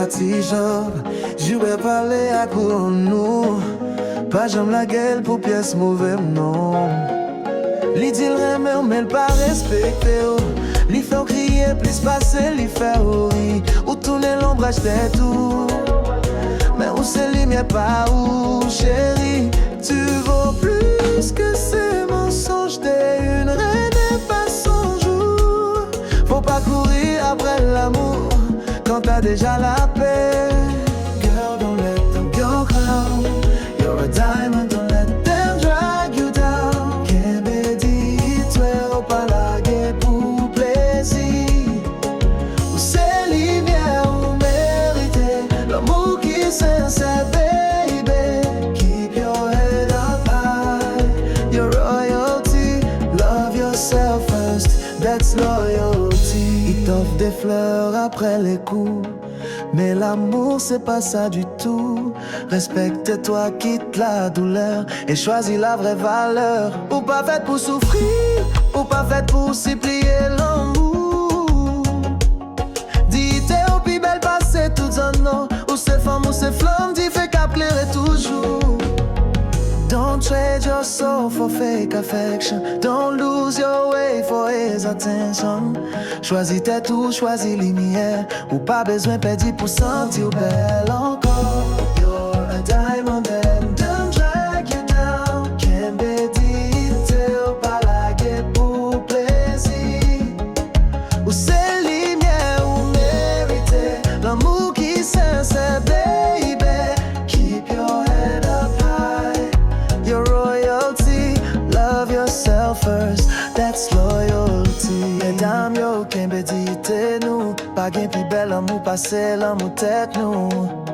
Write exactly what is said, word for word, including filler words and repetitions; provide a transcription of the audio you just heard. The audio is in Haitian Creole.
Ti Jòb, Jewova pale ak ou an nou. Pa janm lage l pou pyès move non. Li di l renmen w, men l pa respekte w. Li fè w kriye plis pase li fè w ri. Ou tounen lonbraj tèt ou. Men ou se limyè pa ou, cheri. Tu vaux plus que ces mensonges. T'es une reine et pas son jour. Faut pas courir après l'amour quand t'as déjà la paix. Girl, don't let them go crown. You're a diamond, don't let them drag you down. Kenbe diyite w, pa lage pou plezi. Ou se limyè ou merite, lanmou ki sensè, baby. Keep your head up high. Your royalty, love yourself first. That's loyalty. Li t ofri de flè apre le kou. Men lanmou se pa sa ditou. Respekte twa, kit la doulè e chwazi la vrè valè. Ou pa fèt pou soufri, ou pa fèt pou sipliye lanmou. Diyite w pi bèl pase tout zanno. Ou se fanm, ou se flanm dife k ap klere toujou. Don't trade your soul for fake affection. Don't lose your way for his attention. Chwazi tèt ou, chwazi limyè. Ou pa bezwen pèdi pou santi w bèl ankò. You're a diamond and don't drag you down. Kenbe diyite w, pa lage pou plezi. Ou se limyè ou merite, lanmou ki sensè, baby. Keep your head up high. Your royalty, love yourself first. That's loyalty. Medam yo, kenbe diyite nou. Pa gen pi bèl lanmou pase lanmou tèt nou.